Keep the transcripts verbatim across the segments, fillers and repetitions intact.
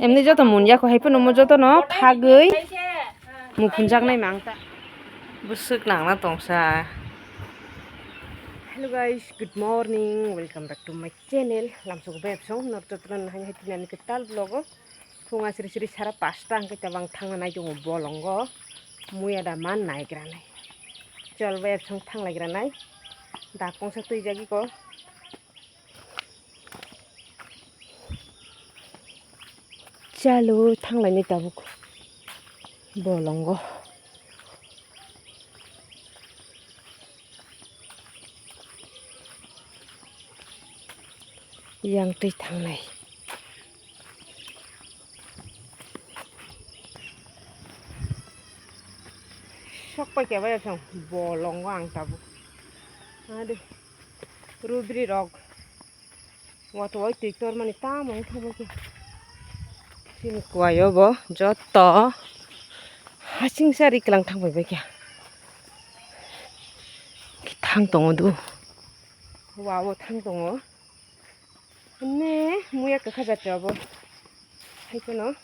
Emni joto mun yakho hai phano mo joto no phagwi mu phunjaknai mang ta. Bwswk nangna tongsa. Hello guys, good morning. Welcome back to my channel. Lamsok bai absong nor joto no hai hai tinani kwtal vlog o. Phung asri sri sara pasta hwnkhe tabang thangna nai tongo bolongo. Muya da man nai granai. Chol bai absong thanglai granai. Da kongsa twi jagi ko. Chalo, thanglaini tabuk bolongo. Yang twi thangnai. Sok pai khe bai asong bolongo ang tabuk. Ade, rubri rok. Wato wai twi tor mani tamo wng thangma khe. Chini kwai o bo joto hasing sari kwlang thang bai bai khe. Thang tongo do. Wa o thang tongo. Ne muya kwkha jati obo. Hai kheno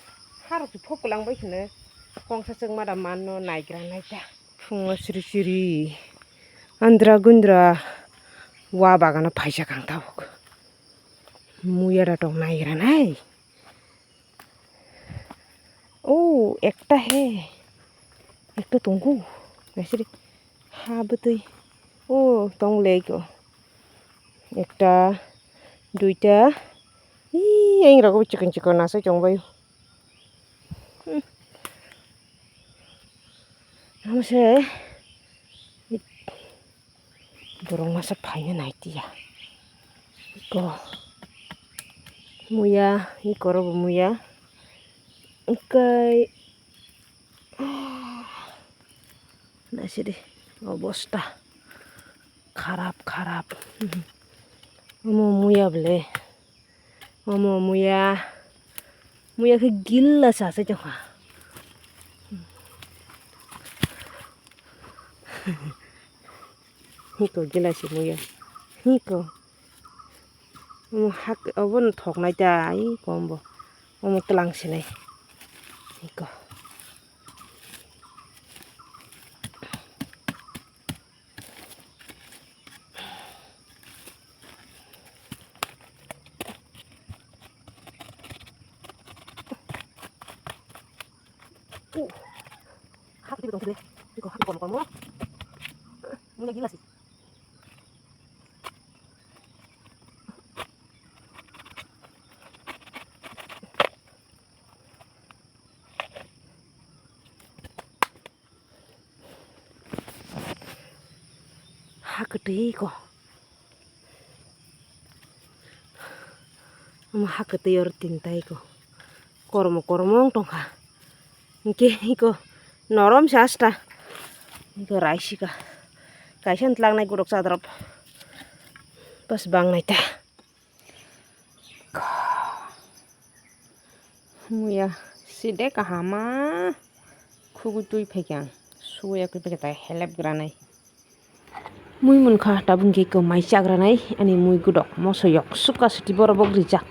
harok phok kwlang bai kheno kongsa chwngma da manno naigra naita. Phungo siri siri andra gundra wa bagano phaisa kang tabuk. Muya da tong nai gra nai. Oh, ekta he. Ekta tongo. Nasiri ha bwtwi. Oh, tong lei ko. Ekta, duita. Ih, yang rago chikon chikon nasa chong bai. Hmm. Hamse borok masa phaina nai tiya. Iko muya, iko robo muya. Engkai nasidi obosta kharap kharap. Omo muya bele. Omo muya, muya khe gila sa se chokha. Hiko gila si muya. Hiko. Omo hak, obo no thok nai ta, ai kom bo. Omo tlang si nai. Hiko. Hak di tong kiri. Iko hak di kolmo kolmo. Muna gila sih. Ha kwtwi ko. Omo ha kwtwi oro tin tai ko. Kormo kormo wng tongkha. Hinkhe iko norom se asta. Iko raisika. Kaisa ni tlangnai gorok chadrop. Bas bang nai ta. Muya side kahama khugui twi phaikha ang suya khe phaikha tai helep granai. Mui munkha tabuk hwnkhe iko mai chagranai ani mui gudok moso yok suka suti borok bo rijak.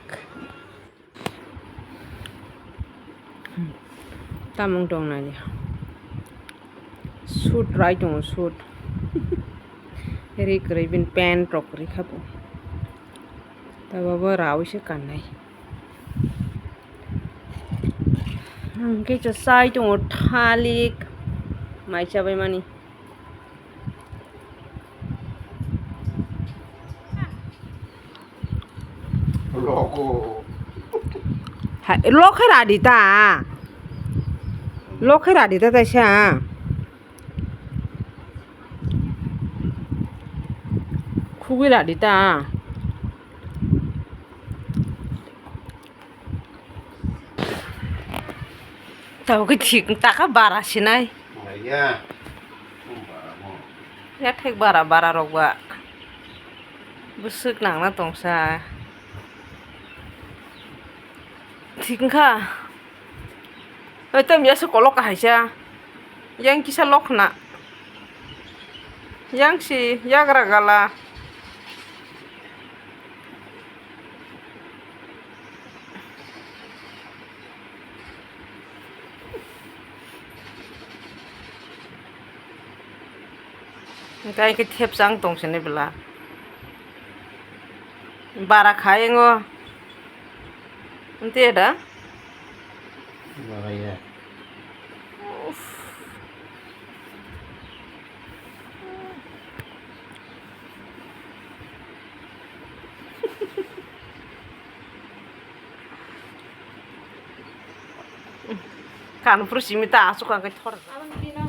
Tamung tong nai sut rai tongo sut ri kwrwi bini pant rok kwrwi kha bo. Tababo rawi se kannai. Hwnkhe chwsai tongo thalik mai chabai mani. Hai, lokhe radi ta. Lokhe radi ta taisa. Khugui radi ta. Tabukhe thik taka bara sinai. Ya thek bara bara rok ba. Bwswk nangna tongsa. Thik wngkha. Oi, tei miyasa kolok kahaisa. Yang kisa lokhna. Yang si yagra gala. Kai khe thepsa ang tong sini bwla. Bara khai ngo. Nte da? Bara ya. Uff. Kanpur simi ta asuk ang kai thor. Abang dino.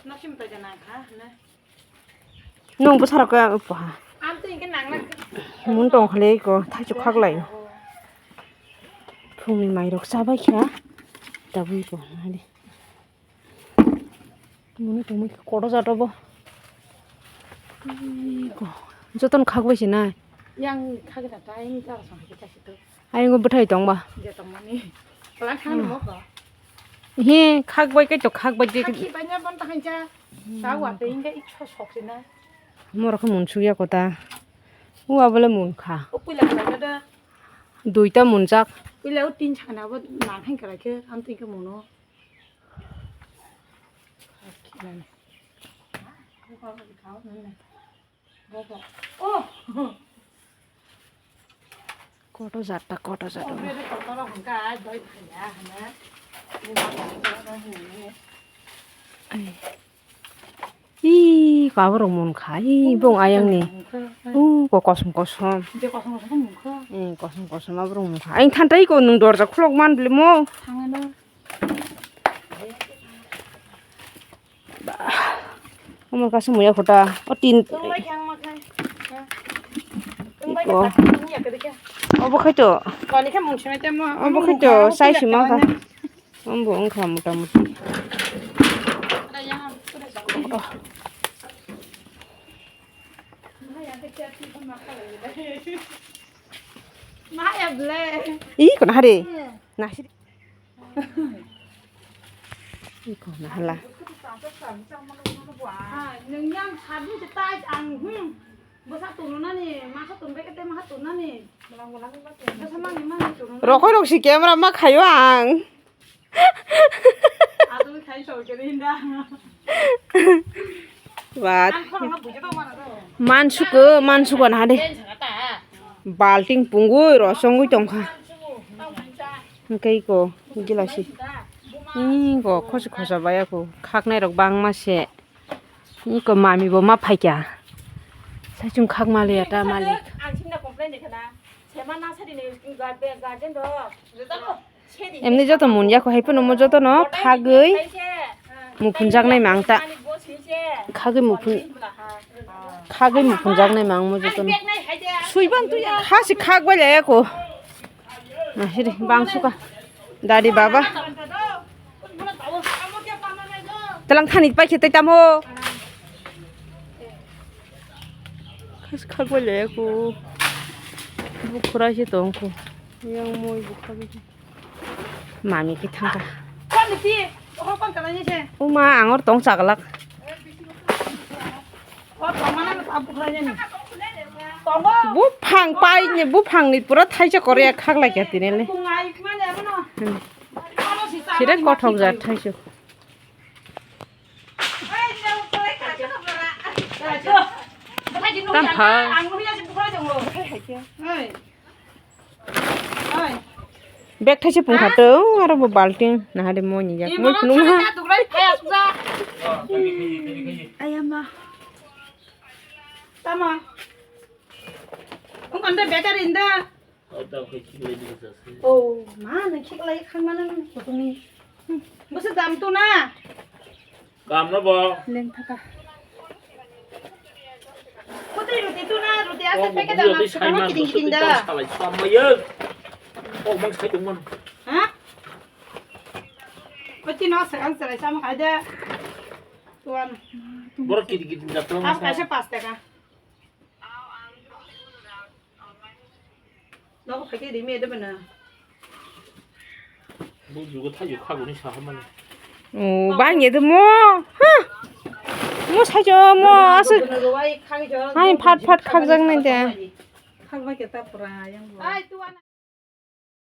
Nasim ta jana kha na. Nwng bwsarok khe paha. Ang twi hwnkhe nangna. Mun tong khalai ko, thaichuk khaklai. Phungni mairok chabai kha. Tabui ko, nadi. Munu tongmui kotor jato bo. Ui ko. Jotono khakbai se nai. Yang khakna ta, yang ta song khe ta sito. Ayang bwthai tongba. Je tongmani. Pala khani mo ko. He, khakbai khe to khakbai je. Khaki banya bon ta khancha. Sa wa pe inga icho sok sina. Moro khe mun sugya kota. U abole mun kha. O puila kala da. Duita mun jak. Puila o tin chana bo nang khan kala khe am tin khe muno. Koto jatta, koto jatta. Ai. Ih, ko aborok mun kha. Ih, bong ayang ni. Uh, ko kosom kosom. Eh, kosom kosom aborok mun kha. Ayang thantai ko nwng dorja khulok man bole mo. Ba. Omo kaisa muya kota. O tin. Iko. Obo khaito. Obo khaito, sai sima kha. Omo wngkha mota moti. Ih, kona hari. Nasi. Iko na hala. Rokoi rok si camera ma khayo ang. Ba. Mansuko, mansuko na de. Balting pungui rosongui tongkha. Hwnkhe iko gilasi. Iko khosi khosa bai ako khaknai rok bangma se. Iko mami bo ma phaikya. Saichung khakma liya ta malik. Emni joto mun yakho hai phano mo joto no khagwi muphunjaknai mang ta. Khagwi muphun, khagwi muphunjaknai mang mo joto no. Suiban tu ya. Khasi khagwi le yakho. Nahiri bangsuka. Dadi baba. Talang thani pai khe tei tamo. Khas khagwi le ko. Bukhura se tong ko. Yang moi bukhura. Mami khe thangkha. Uma angor tong chaglak. Buphang pai ni, buphang ni pura thaisa kore khaglaikha tini le. Sire kothok jat thaisa. Tam pha. Bag thaisa pungkha tong, aro bo balting, nahade moi ni jak, moi phunukha. Ayama. Tama. Ungkande battery inda. Oh, ma, nang khiklai khangma nang kutungni. Bwswk dam tu na? Kamno bo? Leng thaka. Kutui ruti tu na, ruti asa packet ama sukano kiting kiting da. Salai samaya. Oh, mang sai tongman. Ha? Kutui no sa ang salai sama kaja. Tuan. Borok kiting kiting da tong. Am kaisa pas taka. Nogo phaikhe rimi ede bana. Bo jugo thaio khaguni saha mani. Oh, bang ede mo. Ha. Mo saijo mo asu. Hai phat phat khakjak nai de. Khakbai khe ta pura yang bo.